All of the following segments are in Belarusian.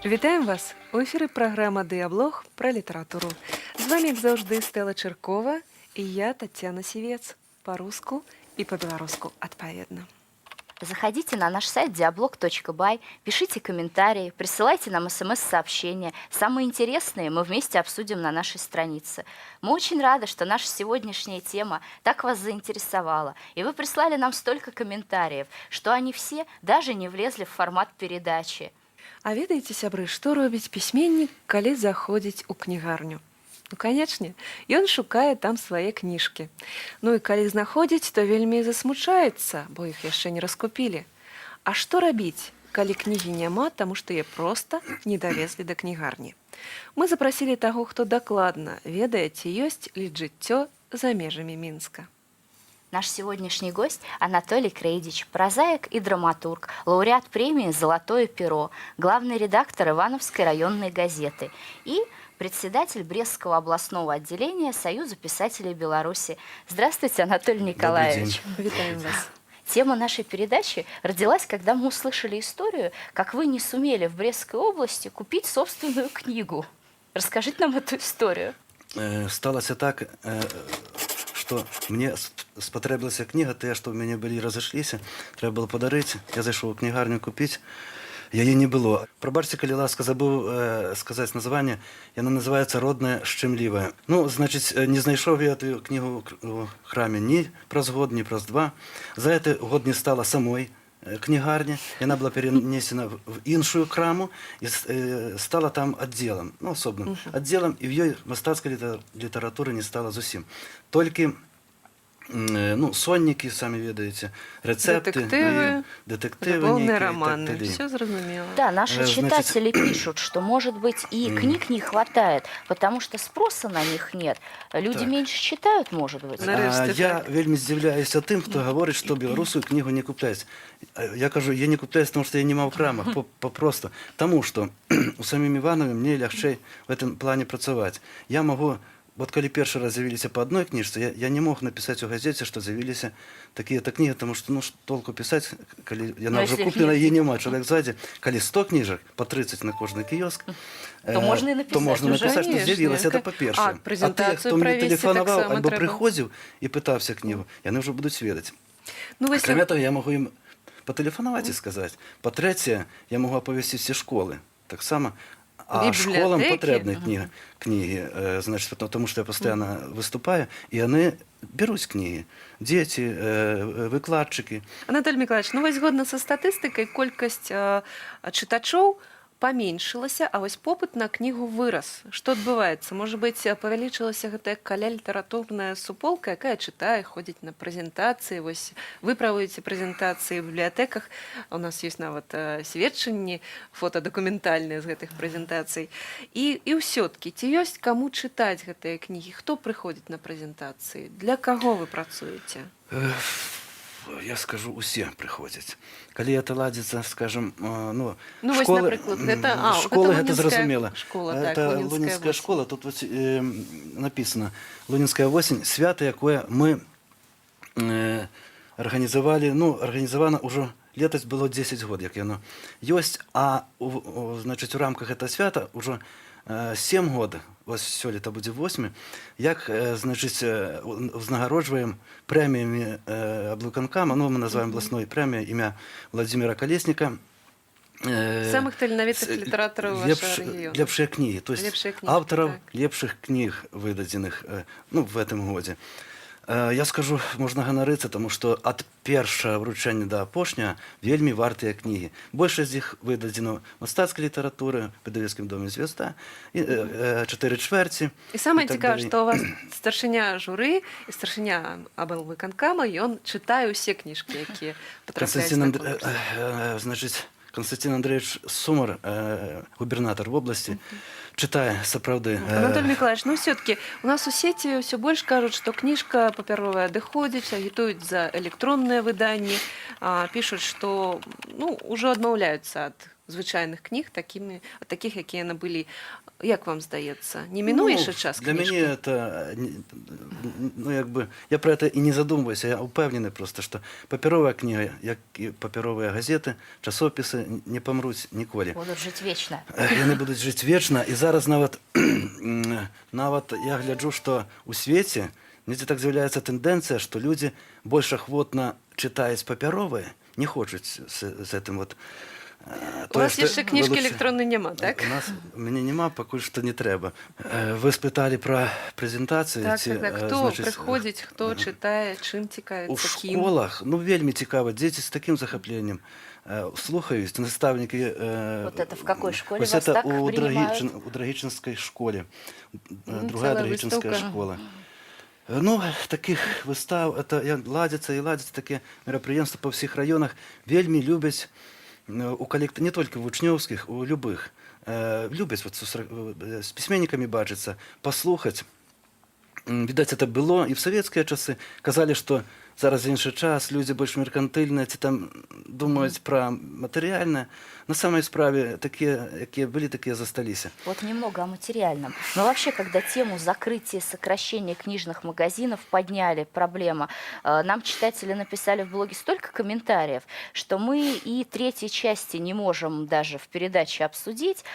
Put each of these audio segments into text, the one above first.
Вітаем вас! У эфіры праграма «Дыяблог» пра літаратуру. З вамі, як заўжды, Стэла Чыркова і я, Таццяна Сівец, па-руску і па-беларуску адпаведна. Заходите на наш сайт diablog.by, пишите комментарии, присылайте нам смс-сообщения. Самые интересные мы вместе обсудим на нашей странице. Мы очень рады, что наша сегодняшняя тема так вас заинтересовала. И вы прислали нам столько комментариев, что они все даже не влезли в формат передачи. А ведаеце, сябры, што робіць пісьменнік, калі заходзіць у кнігарню? Ну, канечне, ён шукае там свае кніжкі. Ну і калі знаходзіць, то вельмі засмучаецца, бо іх яшчэ не раскупілі. А што рабіць, калі кнігі няма, таму што яе проста не давезлі да кнігарні? Мы запрасілі таго, хто дакладна ведае, ці ёсць літжыццё за межамі Мінска. Наш сегодняшний гость Анатолий Крейдич, прозаик и драматург, лауреат премии «Золотое перо», главный редактор Ивановской районной газеты и председатель Брестского областного отделения Союза писателей Беларуси. Здравствуйте, Анатолий Николаевич. Вітаем вас. Тема нашей передачи родилась, когда мы услышали историю, как вы не сумели в Брестской области купить собственную книгу. Расскажите нам эту историю. Сталася так, што мне спатрэбілася кніга, тыя, што ў мяне былі, разышліся, трэба было падарыць. Я зайшоў у кнігарню купіць, яе не было. Прабачце, калі ласка, забыў сказаць названне. Яна называецца «Родная шчымлівая». Ну, значыць, не знайшоў я эту кнігу у храме ні праз год, ні праз два. За гэты год не стала самой кнігарні. Яна была перенесена в іншую краму і стала там аддзелам, ну, асобным аддзелам, і в ёй мастацкай літаратуры не стала зусім. Толькі ну, соннікі, самі ведаеце, рэцэпты, Дэтэктывы, дэтэктывы любоўныя нейкія і так раманы. далей. Все зразумела. Да, наши Значит, читатели пишут, что, может быть, и книг не хватает, потому что спроса на них нет. Люди меньше читают, может быть. Нарэшце, А, я так. вельмі здзіўляюся тым, хто гаворыць, што беларускую кнігу не купляюць. Я кажу, я не купляюсь, тому што я няма ў крамах, папросту. Таму што у самім Іванаве мне лягчэй в этом плане працаваць. Я магу, вот калі першы раз з'явіліся па адной кніжцы, я не мог напісаць у газеце, што з'явіліся такія-то кнігі, тому што, ну, толку пісаць, калі яна Ну, ўжо если их куплена, нет. яе няма. Чалавек ззаді, калі 100 кніжак, па 30 на кожны кіёск, То можна і то напісаць можна уже. напісаць, што Конечно. з'явілася, это па-першае. А, прэзентацыю А тыя, хто мне правесці тэлефанаваў таксама альбо трэба. прыходзіў і пытаўся кнігу, яны ўжо будуць ведаць. Ну, вось Акрамя того, я магу ім патэлефанаваць і сказаць. Па-трэцяе, я магу апавесціць усе школы. Таксама. А школам Бібліятэкі. патрэбны кнігі, значит, потому что я постоянно выступаю, і яны бяруць кнігі. Дзеці, выкладчыкі. Анатолий Миколаевич, ну вось згодна са статыстыкай, колькасць чытачоў паменшылася, а вось попыт на кнігу вырас. Што адбываецца? Можа быць, павялічылася гэтая калялітаратурная суполка, якая чытае, ходзіць на прэзентацыі. Вось вы праводзіце прэзентацыі ў бібліятэках. У нас ёсць нават сведчанні фотадакументальныя з гэтых прэзентацый. І ўсё-ткі, ці ёсць каму чытаць гэтыя кнігі? Хто прыходзіць на прэзентацыі? Для каго вы працуеце? Я скажу, усе прыходзяць. Калі это ладзіцца, скажем, ну, Ну, вось, школы, напрыклад, школы гэта гэта Лунінская зразумела. школа, так, Это Лунінская Лунінская восень. школа, тут вот, написано «Лунінская восень», свята, якое мы арганізавалі, ну, арганізавана ўжо летась было 10 год, як яно ёсць, а значыць, у рамках этого свята ўжо 7 год, вось сёлета будзе 8, як, значыць, узнагароджваем прэміямі аблвыканкама, ну, мы называем областной прэміяй імя Владимира Колесніка, Самых таленавітых літаратараў вашага рэгіёну. Лепшыя кнігі, то есть Лепшыя кніжкі, аўтараў так. лепшых кніг, выдадзеных ну, в этом годзе. Я скажу, можна ганарыцца, таму што ад першага вручэння да апошняга вельмі вартыя кнігі. Большасць з іх выдадзена мастацкай літаратуры, выдавецкім доме «Звезда», і «Чатыры чвэрці». І самае і так цікавае, далей. што у вас старшыня журы і старшыня аблвыканкама, ён чытае ўсе кніжкі, якія патрапляюць Константин, на конкурс. Значит, Константин Андреевич Сумар, губернатор вобласці, чытае сапраўды. Анатолий Миколаевич, ну все-таки у нас у сети все больш кажуць, што кніжка папяровая адыходзіць, агітуюць за электронныя выданні, пішуць, што, ну, ўжо адмаўляюцца ад звычайных кніг, такімі, ад такіх, якія набылі. Як вам здаецца, не мінуе Ну, яшчэ час для кніжкі? мяне это ну, як бы я про это і не задумваюся. Я упэўнены просто, что папяровая кніга, як і папяровыя газеты, часопісы, не памруць ніколі. Будут жить вечно. Яны будуць жыць вечна. І зараз нават я гляджу, што у свеце недзе так з'яўляецца тэндэнцыя, што людзі больш ахвотна чытаюць папяровыя, не хочуць з гэтым вот У тое, вас што яшчэ кніжкі электроннай няма, так? У нас, у мяне няма, пакуль што не трэба. Вы спыталі пра прэзентацыю. Так, ці, так. Хто значыць, прыходзіць, хто чытае, чым у цікавіцца, кім? школах, ну, вельмі цікава, дзеці з такім захапленнем слухаюць, настаўнікі. Вот это в какой школе Вось вас это так у, принимают? У Драгічынскай школе. Другая Цэлая Драгічынская выстаўка. школа. Ну, таких выстаў, это ладзяцца і ладзяцца такія мерапрыемствы па ўсіх раёнах. Вельмі любяць не толькі вучнёўскіх, у любых. Любяць вот з пісьменнікамі бачыцца, паслухаць. Відаць, это было і в савецкія часы. Казалі, што зараз іншы час, людзі больш меркантыльныя, ці там думаюць пра матэрыяльнае. На самай справе такія, якія былі, такія засталіся. Вот немного о материальном. Но вообще, когда тему закрытия, сокращения книжных магазинов подняли, проблема, нам читатели написали в блоге столько комментариев, что мы и третьей части не можем даже в передаче обсудить.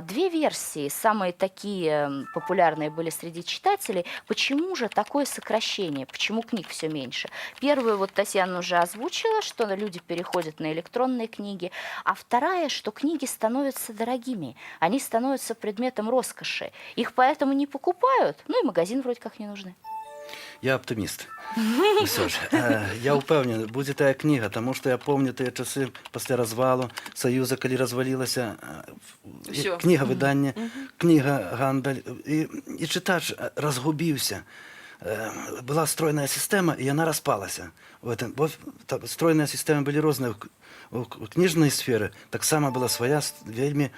Две версии, самые такие популярные были среди читателей. Почему же такое сокращение? Почему книг все меньше? Первую вот Татьяна уже озвучила, что люди переходят на электронные книги. А вторая, что книги становятся дорогими, они становятся предметом роскоши. Их поэтому не покупают, ну и магазин вроде как не нужны. Я аптыміст. Усё ж. Я ўпэўнены, будзе тая кніга, таму што я помню тыя часы пасля развалу Саюза, калі развалілася Усё. кніга выдання, кніга гандаль, і чытач разгубіўся. Была стройная сістэма, і яна распалася. В этом, бо стройныя сістэмы былі розныя. У кніжнай сферы таксама была свая вельмі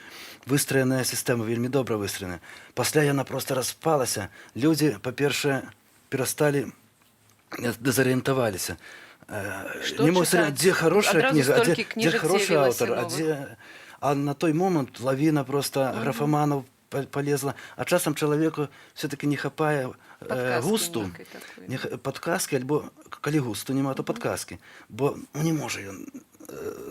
выстраеная сістэма, вельмі добра выстраеная. Пасля яна просто распалася. Людзі, па-першае, перасталі, дэзарыентаваліся. Што Не мог чытаць? дзе хорошая Адразу кніга, а столькі дзе кніжак хороший з'явілася аўтар, а новых. дзе. А на той момант лавіна просто графаманаў полезла. А часам чалавеку все-таки не хапае Падказкі густу, нейкай такой. Не падказкі, альбо калі густу няма, то падказкі. Бо, ну, не можа ён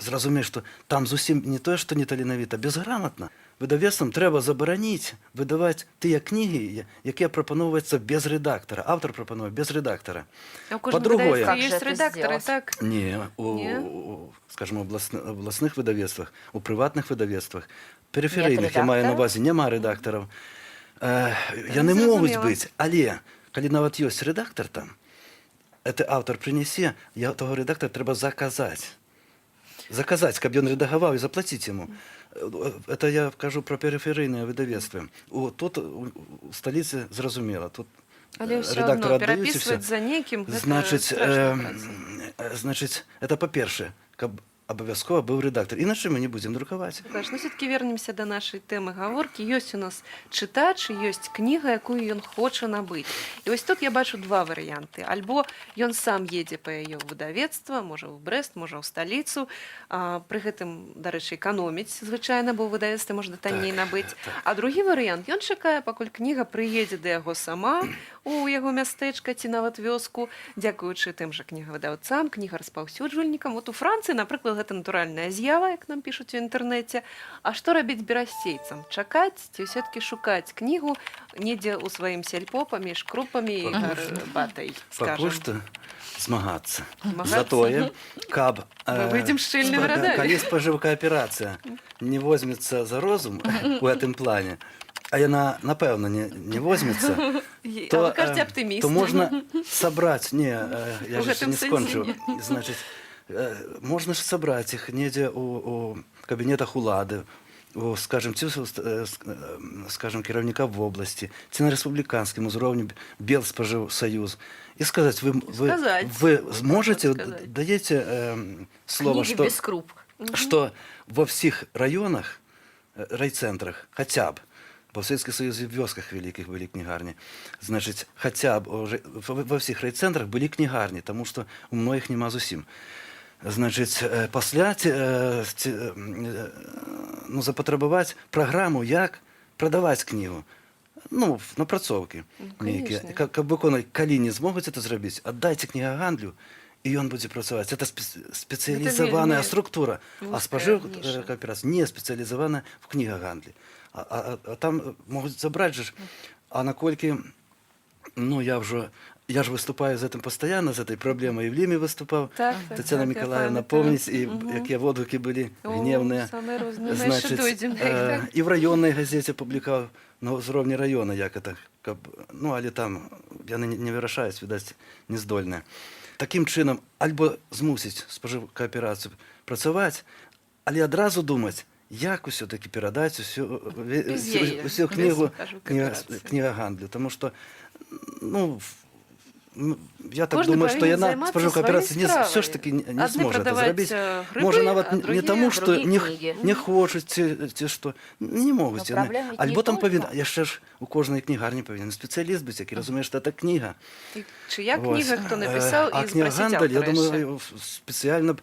зразумець, што там зусім не тое, што не таленавіта, безграмотна. Выдавецтвам трэба забараніць выдаваць тыя кнігі, якія прапаноўваюцца без рэдактара. Аўтар прапануе без рэдактара. А ў кожным Па-другое, выдавецтве Как же ёсць это рэдактары, сделать? так? Не, Не? у, скажем, обласных выдавецтвах, у прыватных выдавецтвах, перыферыйных, я маю на рэдактара? увазе, няма рэдактараў. Яны могуць Зразумела. быць, але калі нават ёсць рэдактар там, это аўтар прынясе, таго рэдактара трэба заказаць. Заказаць, каб ён рэдагаваў, і заплаціць яму. Это я кажу пра перыферыйныя выдавецтвы. Тут у сталіцы зразумела, тут Але ўсё рэдактара адно аддаюць, і всё. перапісваць за некім гэта Значыць, страшная праца. Значыць, это па-першае, каб абавязкова быў рэдактар. Іначай мы не будзем друкаваць. Лукаш, ну, все-таки вернемся до нашай тэмы гаворкі. Ёсць у нас чытач, і ёсць кніга, якую ён хоча набыць. І вось тут я бачу два варыянты. Альбо ён сам едзе па яе ў выдавецтва, можа, ў Брэст, можа, ў сталіцу. Пры гэтым, дарэчы, эканоміць, звычайна, бо ў выдавецтве можна танней набыць. А другі варыянт: ён чакае, пакуль кніга прыедзе да яго сама у яго мястэчка ці нават вёску, дзякуючы тым жа кнігавыдаўцам, кнігараспаўсюджвальнікам. Вот у Францыі, напрыклад, гэта натуральная з'ява, як нам пішуць у інтэрнэце. А што рабіць берасцейцам? Чакаць ці ўсё-такі шукаць кнігу недзе ў сваім сельпо паміж крупамі і гарбатай, Пакуль скажем? што змагацца. Змагацца? За тое, каб Мы выйдзем шчыльнымі радамі. калі спажыўкааперацыя не возьмецца за розум у гэтым плане, а яна, напэўна, не возьмецца, А вы кажаце, аптыміст. то можна сабраць, не, я У ж яшчэ гэтым не скончыў, сэнсе. значыць, можна ж сабраць іх недзе у кабінетах улады, у, скажем, ці, скажем, кіраўніка вобласці, ці на рэспубліканскім узроўні, Белспажыўсаюз, і сказаць: вы, Сказаць. вы зможаце, Сказаць. даеце слова, Книги что без круп. что во всех районах, райцентрах, хотя б, бо в Советском Союзе в вёсках великих были книгарни, значит, хотя б уже во всех райцентрах были книгарни, тому что у многих нема зусім. Значит, пасля ну, запатрабаваць праграму, як Прадаваць кнігу. Ну, напрацоўкі Ну, нейкія. конечно. Каб выконваць, калі не змогуць это зрабіць, аддайце кнігагандлю, і ён будзе працаваць. Это спецыялізаваная вельмі структура, а вузкая спажыў ніша. кааперацыя не спецыялізавана в кнігагандлі. А там могуць забраць же ж. А наколькі, ну, я ж выступаю з гэтым пастаянна, з этой праблемай, і в Ліме выступаў. Так, Татьяна я Мікалаеўна памятаю. помніць, і якія водгукі былі О, гневныя. самыя розныя. Мы яшчэ Значыць, дойдзем да іх, так. і в раённай газеце публікаваў на ўзроўні раёна, як это, каб, ну, але там яны не вырашаюць, відаць, не здольныя. Такім чынам, альбо змусіць спажыўкааперацыю працаваць, але адразу думаць, як усё-таки перадаць усю, Без яе, усю без кнігу спажыўкааперацыі. кнігагандлю. Тому што, ну, я так Кожны думаю, што павінен яна займацца спажыўкааперацыя сваёй не, справай. ўсё ж таки не Адны зможа это прадаваць, зрабіць. грыбы, Можа, нават а не другія таму, што другія не, кнігі. не хочуць ці што, не могуць Но яны. праблема ведь не Альбо там только- павінен, яшчэ ж у кожнай кнігарні павінен спецыяліст быць, які разумее, што это кніга. І чыя Вось. кніга, хто напісаў, А і спрасіць кнігагандаль, я аўтара яшчэ. думаю, спецыяльна б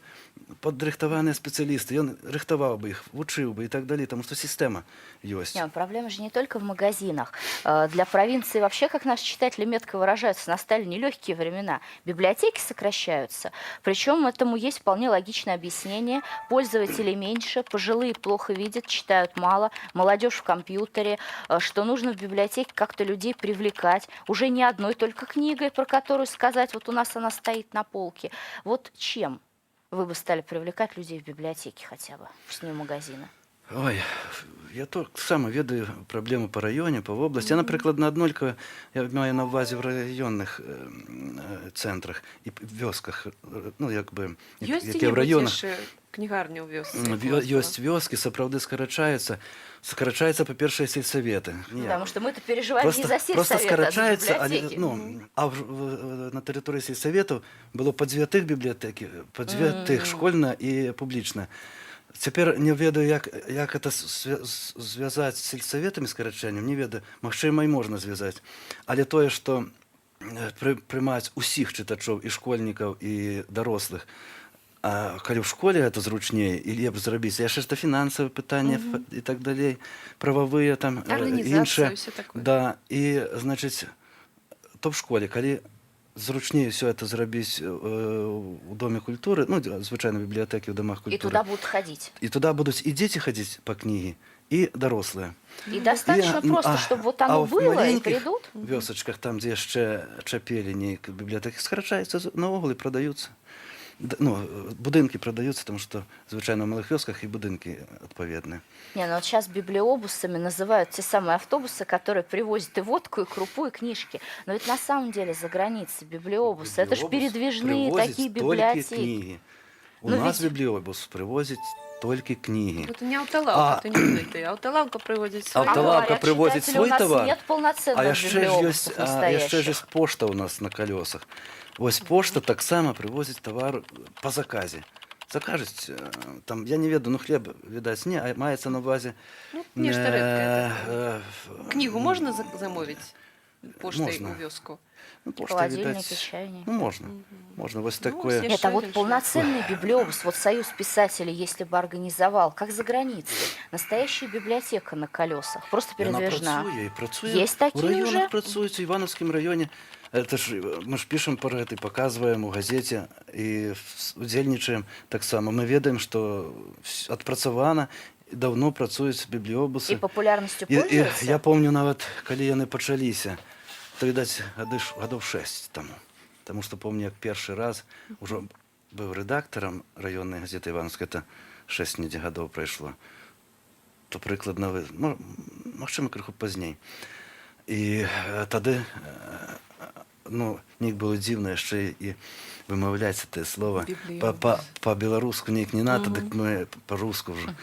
падрыхтаваныя спецыялісты, ён рыхтаваў бы іх, вучыў бы і так далей, таму што сістэма ёсць. Не, ну, проблема же не только в магазинах. Для провинции вообще, как наши читатели метко выражаются, настали нелегкие времена. Библиотеки сокращаются. Причем этому есть вполне логичное объяснение. Пользователей меньше, пожилые плохо видят, читают мало, молодежь в компьютере, что нужно в библиотеке как-то людей привлекать. Уже не одной только книгой, про которую сказать, вот у нас она стоит на полке. Вот чем вы бы стали привлекать людей в библиотеки хотя бы, пусть не в магазины? Ой, я таксама ведаю праблему па раёне, па вобласці. Я, напрыклад, на аднолькава, я маю на ўвазе в раённых цэнтрах і вёсках, ну, як бы, Ёсць якія в дзе-небудзь раёнах. яшчэ кнігарні ў вёсцы? Ёсць вёскі, сапраўды скарачаюцца. Скарачаюцца, па-першае, сельсаветы. Потому что мы-то переживаем не за Просто сельсовет, а за скарачаецца, але, библиотеки. ну, а на тэрыторыі сельсаветаў было па дзве тых бібліятэкі, па дзве тых, школьная і публічная. Цяпер не ведаю, як это звязаць з сельсаветамі, скарачэннем, не ведаю. Магчыма, і можна звязаць. Але тое, што прымаць усіх чытачоў, і школьнікаў, і дарослых, а калі ў школе это зручней і лепш зрабіць, яшчэ ж то фінансавыя пытанні і так далей, прававыя там, Арганізацыя, іншыя. ўсё такое. Да, і, значыць, то в школе, калі зручней все это зрабіць у доме культуры, ну, звычайна бібліятэкі ў домах И культуры. туда будут ходить. І туда будуць і дзеці хадзіць па кнігі, і дарослыя. И достаточно І, просто, чтобы вот оно а в было, и маленькіх придут. вёсачках, там, дзе яшчэ чапелі нейк бібліятэкі, скарачаюцца наогул і прадаюцца. Ну, будынкі прадаюцца, тому што, звычайна, ў малых вёсках і будынкі адпаведныя. Не, ну вот сейчас библиобусами называют те самые автобусы, которые привозят и водку, и крупу, и книжки. Но ведь на самом деле за границей библиобусы, это ж Бібліобус передвижные прывозіць такие толькі библиотеки. кнігі. У Ну, нас ведь- бібліобус прывозіць толькі кнігі. Это не аўталаўка, ты не блытай. Аўталаўка прывозіць свой Аўталаўка Говорят, прывозіць читатели, свой у нас товар. нет полноценных А яшчэ ж ёсць, библиобусов а яшчэ ж настоящих. ёсць пошта ў нас на колесах. Вось пошта таксама прывозіць тавар па заказе. Закажуць, там, я не ведаю, ну, хлеб, відаць, не, а маецца на ўвазе. Ну, нешта рэдкае такое. Кнігу можна замовіць поштай Можна. у вёску? Ну, пошта, Холодильники, відаць, чайники. ну, можна. Можна, вось Ну, такое. вось Нет, а вот Яшчэ один полноценный библиобус, вот Союз писателей, если бы организовал, как за границей, настоящая библиотека на колесах, просто Яна передвижная. працуе і працуе. Есть такие У раёнах уже? працуюць, у Іванаўскім раёне. Это ж, мы ж пішам пра гэта і паказваем у газеце і удзельнічаем таксама. Мы ведаем, што адпрацавана, і даўно працуюць бібліобусы. И популярностью І пользуются? я помню нават, калі яны пачаліся, то, відаць, гадоў 6 таму. Таму што помню, як першы раз ужо быў рэдактарам раённай газеты Іванаўскай, это 6 недзе гадоў прайшло, то прыкладна, магчыма, крыху пазней. І тады, ну, неяк было дзіўна яшчэ і вымаўляць гэтае слово Бібліобус. Па-беларуску неяк не надта, дык мы па-руску ўжо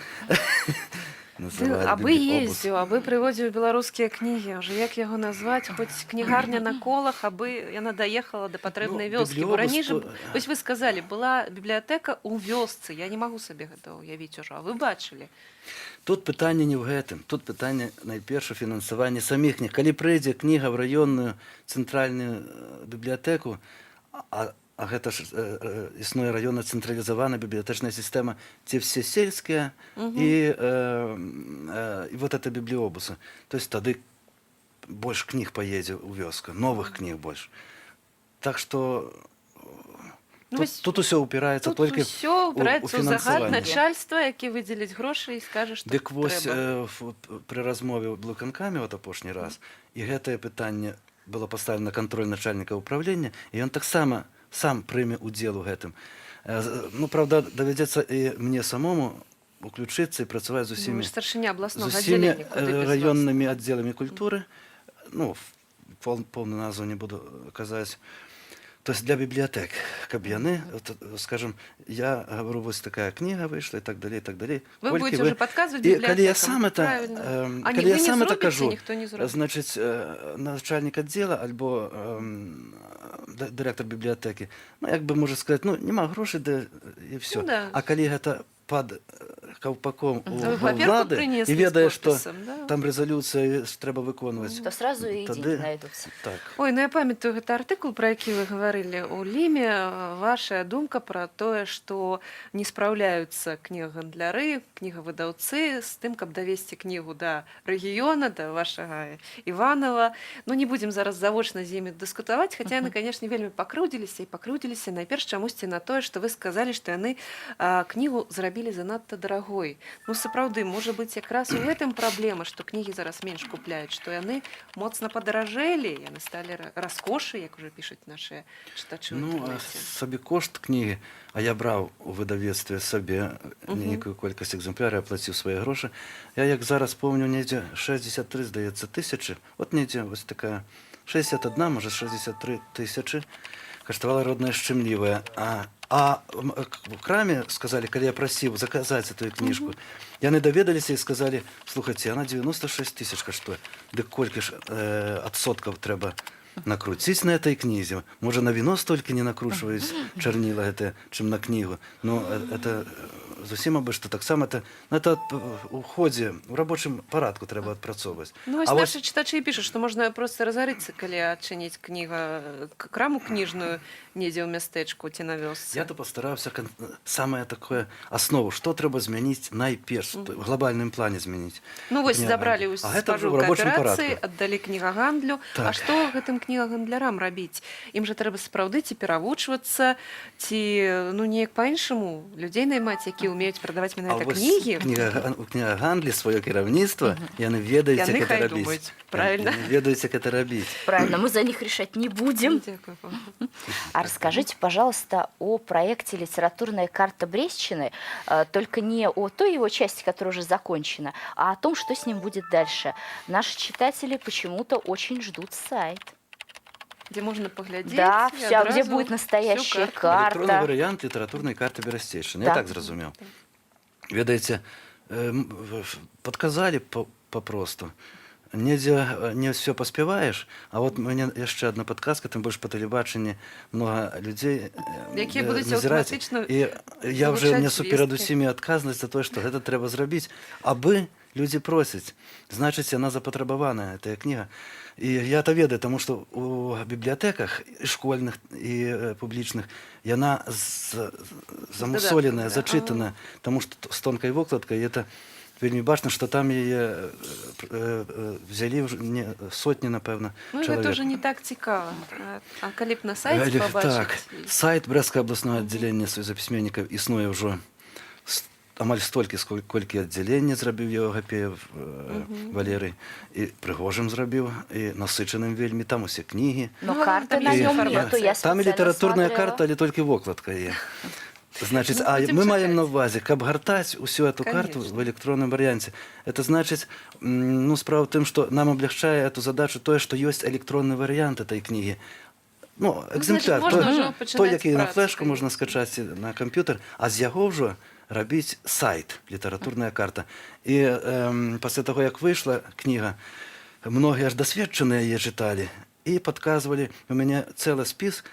Ты называлі абы бібліобус. ездзіў, абы прывозіў беларускія кнігі, ўжо як яго назваць, хоць кнігарня на колах, абы яна даехала да патрэбнай Ну, вёскі. Бо бібліобус раней жа, вось вы сказалі, была бібліятэка ў вёсцы. Я не магу сабе гэта ўявіць ужо, а вы бачылі. Тут пытанне не ў гэтым. Тут пытанне найперш у фінансаванні саміх кніг. Калі прыйдзе кніга в раённую цэнтральную бібліятэку, а А гэта ж існуе раённа цэнтралізаваная бібліятэчная сістэма, ці все сельскія і вот это бібліобусы. То есть тады больш кніг паедзе ў вёску, новых кніг больш. Так что Ну, тут, вось тут усё упіраецца тут толькі усё у упіраецца ў загад фінансаванне. начальства, які выдзеліць грошы і скажа, што Дык вось трэба. Пры размове ў аблвыканкаме вот апошні раз і гэтае пытанне было паставлена на кантроль начальніка ўправлення, і ён таксама сам прыме удзел у гэтым. Ну, правда, давядзецца і мне самому уключыцца і працаваць з Ну, усімі вы ж старшыня з абласнога усімі аддзялення, куды без вас? раённымі аддзеламі культуры, ну, поўную назву не буду казаць, то есть для бібліятэк, каб яны, вот, скажем, я говорю: вось такая кніга выйшла, і так далей, і так далей. Вы Колькі будете уже падказваць І калі я бібліятэкам. сам это, Правильно. А не, калі я вы не сам это зробіце, кажу, ніхто не зробіць. Значыць, начальнік аддзела альбо дырэктар бібліятэкі, ну, як бы можа сказаць: «Ну, няма грошай, да і все». Ну да. А калі гэта пад каўпаком у Вы паперку улады прынеслі і з ведае, што подпісам, да. там рэзалюцыя ж трэба выконваць. То сразу и деньги найдутся. Так. Ой, ну я памятаю гэты артыкул, пра які вы гаварылі ў Ліме. Вашая думка пра тое, што не спраўляюцца кнігагандляры, кнігавыдаўцы з тым, каб давесці кнігу да рэгіёна, да вашага Іванова. Ну, не будзем зараз завочна з імі дыскутаваць, хаця яны, канешне, вельмі пакрыўдзіліся, і пакрыўдзіліся найперш чамусьці на тое, што вы сказалі, што яны кнігу зрабілі занадта дарагой. Ну, сапраўды, можа быць, якраз у гэтым праблема, што кнігі зараз менш купляюць, што яны моцна падаражэлі, яны сталі раскошы, як уже пішуць нашыя чытачы ў Ну, а інтэрнэце. сабекошт кнігі, а я браў у выдавецтве сабе нейкую колькасць экземпляраў, аплаціў свае грошы. Я як зараз помню, недзе 63, здаецца, тысячы, от недзе вось такая 61, можа, 63 тысячы каштавала «Родная шчымлівая». А в краме сказалі, калі я прасіў заказаць эту кніжку, яны даведаліся і сказалі: «Слухайте, она 96 тысяч каштуе». Дык колькі ж адсоткаў трэба накруціць на этой кнізе? Можа, на віно столькі не накручваюць чарніла гэта, чым на кнігу. Ну, это зусім абы што таксама это, ну, это у ходзе, у рабочым парадку трэба адпрацоўваць. Ну, вось А нашы чытачы і пішуць, што можна проста разарыцца, калі адчыніць краму кніжную недзе ў мястэчку ці на вёсцы. Я то пастараўся самае такое аснову, што трэба змяніць найперш, в глобальным плане змяніць. Ну вось Кнігагандль. забралі ў А гэта ўжо ў рабочым кааперацыі, парадку. аддалі кнігагандлю. А Так. што гэтым кнігагандлярам рабіць? Ім жа трэба сапраўды ці перавучвацца, ці, ну, неяк па-іншаму людзей наймаць, якія ўмеюць прадаваць А менавіта вось кнігі. У кнігагандлі сваё кіраўніцтва, яны ведаюць, Яны як это хай рабіць. думаюць, правильно. Яны ведаюць, як это рабіць. Правильно, мы за них решать не будем. Дзякую вам. А расскажите, пожалуйста, о проекте «Литературная карта Брестчины», только не о той его части, которая уже закончена, а о том, что с ним будет дальше. Наши читатели почему-то очень ждут сайт. Дзе можна паглядзець Да, і вся, где адразу будет всю настоящая карту. карта. Электронны варыянт літаратурнай карты Берасцейшчыны. Я Да. так зразумеў. Ведаеце, падказалі папросту. Недзе не ўсё паспяваеш, а вот мне яшчэ одна падказка, тым больш па тэлебачанні многа людзей Якія будуць назіраць. аўтаматычна І я ўжо вылучаць несу перад звесткі. усімі адказнасць за тое, што гэта трэба зрабіць, абы людзі просяць. Значыць, яна запатрабаваная, гэтая кніга. І я то ведаю, таму што у бібліятэках і школьных, і публічных яна замусоленая, да? зачытаная, таму што з тонкай вокладкай это вельмі бачна, што там яе взялі ўжо не сотні, напэўна, Ну, гэта чалавек. ўжо не так цікава. А калі б на сайце пабачыць? Так, сайт Брэсцкага абласнога аддзялення Саюза пісьменнікаў існуе ўжо амаль столькі, колькі аддзялення зрабіў яго Гапеев Валерый. І прыгожым зрабіў, і насычаным вельмі, там усе кнігі. Но Ну, карты там на есть нем информация. нету, я Там і специально літаратурная смотрела. карта, але толькі вокладка є. Значыць, Ну, а будзем мы маем чакаць. на увазе, каб гартаць усю эту карту Конечно. в электронным варыянце. Это значыць, ну, справа в тым, што нам аблягчае эту задачу тое, што ёсць электронны варыянт этой кнігі. Ну, экземпляр, значыць, можна той, ўжо той, пачынаць які на працу, флешку можна конечно. скачаць і на камп'ютар, а з яго ўжо рабіць сайт «Літаратурная карта». І пасля таго, як выйшла кніга, многія аж дасведчаныя яе чыталі і падказвалі, у мяне цэлы спіс,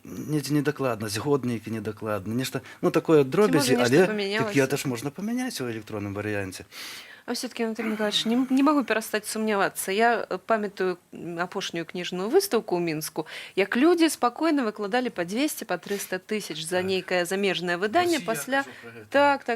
недзе недакладна, згод нейкі недакладны, нешта, ну, такое дробязі, можа, нешта але памянялася? так я ж можна памяняць у электронным варыянце. А все-таки, Анатолий Николаевич, не могу перастаць сумнявацца. Я памятаю апошнюю кніжную выстаўку ў Мінску, як людзі спакойна выкладалі па 200, па 300 тысяч за нейкае замежнае выданне, Вось і я пасля кажу пра гэта.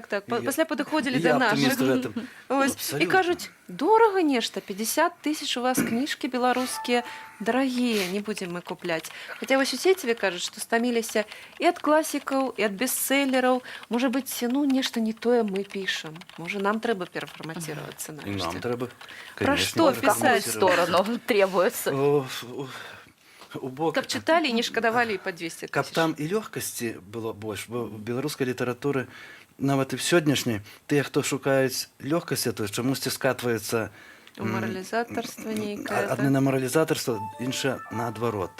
Так. І я- Пасля падыходзілі І да я аптыміст нашых. у гэтым. Ось. І Абсалютна. кажуць, дорага нешта, 50 тысяч у вас кніжкі беларускія, дарагія, не будзем мы купляць. Хаця вось у сеціве кажуць, што стаміліся і ад класікаў, і ад бестселераў. Можа быць, ну, нешта не тое мы пішам. Можа, нам трэба перафармаціравацца І нарэшце. нам трэба, Пра конечно, што В какую пісаць? сторону требуется? У бок, Каб чыталі і не шкадавалі і па 200 каб тысяч. там і лёгкасці было больш, бо в беларускай літаратуры нават і в сённяшняй тыя, хто шукаюць лёгкасці, то чамусьці скатваецца У маралізатарства нейкае. адны Так? на маралізатарства, іншае наадварот,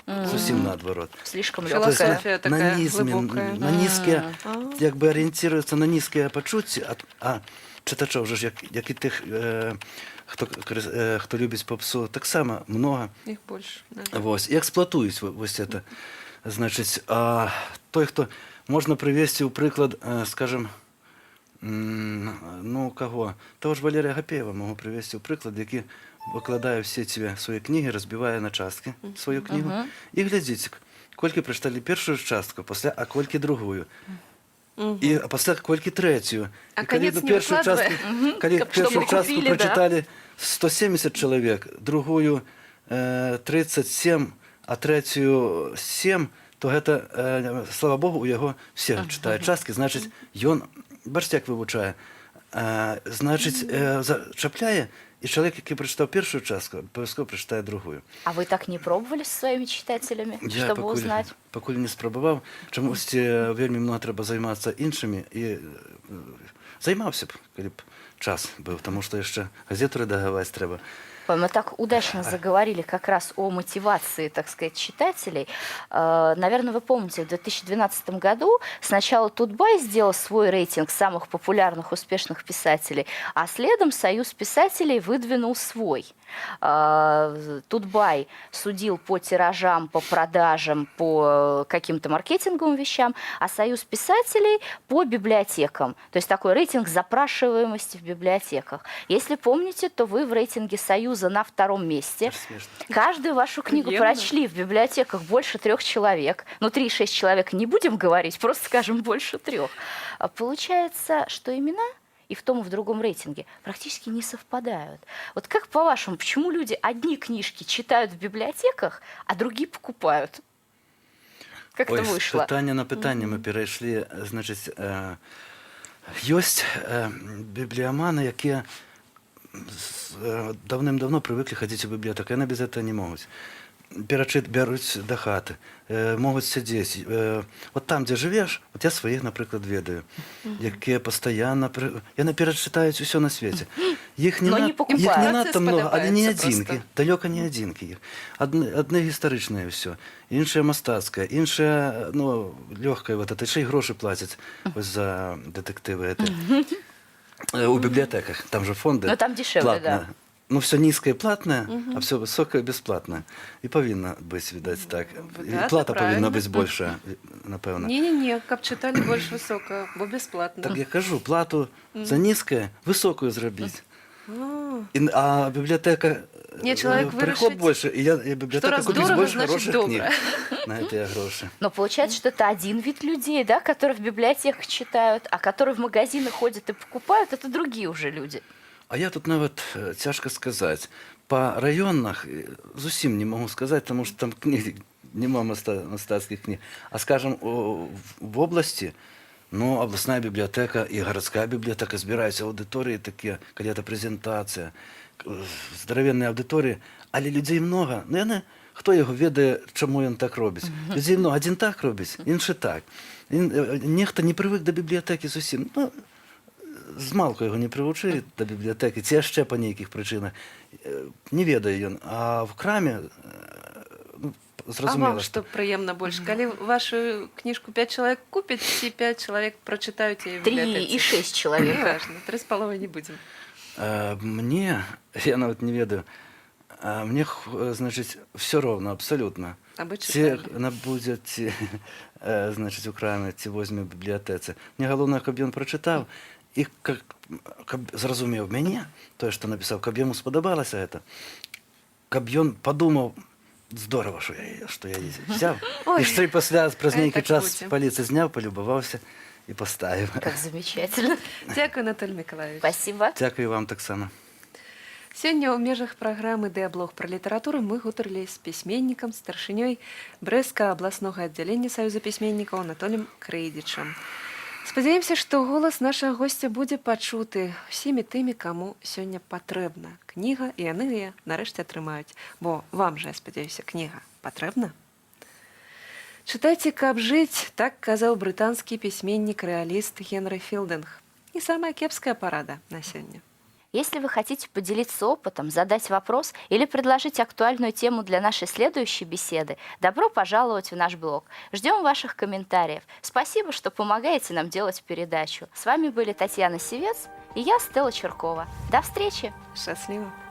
зусім наадварот. Слишком То есть легкая. Философия такая на нізмен, глыбокая. на нізкія, А. як бы арыенціруюцца на нізкія пачуцці, а чытачоў жа ж, як і тых, хто любіць попсу, таксама многа. Іх больш. Да. Вось, і эксплуатуюць вось это. Значыць, а той, хто можна прывесці ў прыклад, скажем, ну, каго? Таго ж Валерыя Гапеева могу прывесці ў прыклад, які выкладае ў сеціве свае кнігі, разбівае на часткі сваю кнігу. І глядзіце, колькі прачыталі першую частку, пасля, а колькі другую. І а пасля колькі трэцюю. А І калі канец не першую выкладвае? частку, калі Каб першую чтобы частку купілі, да. прачыталі 170 чалавек, другую 37, а трэцюю 7, то гэта, слава богу, у яго все чытаюць часткі, значыць, ён, бачыце, як вывучае, значыць, зачапляе, і чалавек, які прачытаў першую частку, абавязкова прачытае другую. А вы так не пробовали со своими читателями, Я чтобы пакуль, узнать? пакуль не спрабаваў. Чамусьці вельмі многа трэба займацца іншымі і займаўся б, калі б час быў, таму што яшчэ газету рэдагаваць трэба. Ой, мы так удачно заговорили как раз о мотивации, так сказать, читателей. Наверное, вы помните, в 2012 году сначала Тутбай сделал свой рейтинг самых популярных, успешных писателей, а следом Союз писателей выдвинул свой. Тутбай судил по тиражам, по продажам, по каким-то маркетинговым вещам, а Союз писателей по библиотекам. То есть такой рейтинг запрашиваемости в библиотеках. Если помните, то вы в рейтинге Союза на втором месте. Аж смешно. Каждую вашу книгу Приемно. прочли в библиотеках больше трех человек. Ну, 3,6 человек не будем говорить, просто скажем больше трех. А получается, что имена и в том, и в другом рейтинге практически не совпадают. Вот как по-вашему, почему люди одни книжки читают в библиотеках, а другие покупают? Как Ой, это з вышло? пытання на пытанне мы перайшлі. Значыць, ёсць бібліяманы, якія даўным-давно прывыклі хадзіць у бібліятэку, яны без этого не могуць. Перачыт бяруць да хаты, могуць сядзець. Вот там, дзе жывеш, вот я сваіх, напрыклад, ведаю, якія пастаянна яны перачытаюць усё на свеце. Іх не, Но не іх покупают. не надта многа, але не Працэс адзінкі, падабаецца. далёка не адзінкі іх. Адны гістарычнае ўсё, іншае мастацкае, іншае, ну, лёгкае, вот это, яшчэ і грошы плацяць вось за дэтэктывы это. У бібліятэках, там же фонды. Но там дешевле, платное. да. Ну, все низкое платное, а все высокое бесплатное. І павінна быць, відаць, так. І Выдатна, плата павінна правильно. быць большая, напэўна. Не-не-не, каб чыталі больш высока, бо бесплатно. Так я кажу, плату за низкое высокую зрабіць. А. І, а бібліятэка Не, чалавек приход вырашыць, больше, і бібліятэка раз купіць дорого, больш значит, хороших добра. кніг на гэтыя грошы. Но получается, что это один вид людей, да, которые в библиотеках читают, а которые в магазины ходят и покупают, это другие уже люди. А я тут нават цяжка сказаць. Па раёнах зусім не магу сказаць, таму што там кніг няма мастацкіх кніг. А скажем, в области, ну, областная библиотека и городская библиотека збіраюцца аўдыторыі такія, калі это прэзентацыя, здаравенныя аўдыторыі, але людзей многа. Ну, яны, хто яго ведае, чаму ён так робіць. Людзей многа, адзін так робіць, іншы так. Нехта не прывык да бібліятэкі зусім. Ну, змалку яго не прывучылі да бібліятэкі, ці яшчэ па нейкіх прычынах. Не ведае ён. А в краме, ну, А зразумела, вам што прыемна больш, калі вашу кніжку 5 чалавек купяць ці 5 чалавек прачытаюць яе ў Три бібліятэцы? и шесть человек. Неважно, 3,5 не будзем. Мне, я нават не ведаю, мне, значыць, все роўна абсалютна. Абы Ці чыталі. набудзе, ці, значыць, у краме, ці возьме ў бібліятэцы. Мне галоўнае, каб ён прачытаў. І каб зразумеў мяне, тое, што напісаў, каб яму спадабалася гэта, каб ён падумаў: здорово, што я взяў. Ой, І што і пасля праз хай нейкі так час будзе. паліцы зняў, палюбаваўся і паставіў. Как замечательно. Дзякуй, Анатоль Мікалаевіч. Спасибо. Дзякую вам таксама. Сёння ў межах праграмы «Дыаблог пра літаратуру» мы гутарылі з пісьменнікам, старшынёй Брэсцкага абласнога аддзялення Саюза пісьменнікаў Анатолем Крэйдзічам. Спадзяемся, што голас нашага госця будзе пачуты усімі тымі, каму сёння патрэбна кніга, і яны яе нарэшце атрымаюць. Бо вам жа, я спадзяюся, кніга патрэбна. «Чытайце, каб жыць», так казаў брытанскі пісьменнік-рэаліст Генры Філдынг. Не самая кепская парада на сёння. Если вы хотите поделиться опытом, задать вопрос или предложить актуальную тему для нашей следующей беседы, добро пожаловать в наш блог. Ждем ваших комментариев. Спасибо, что помогаете нам делать передачу. С вами были Татьяна Сивец и я, Стелла Чиркова. До встречи! Шчасліва!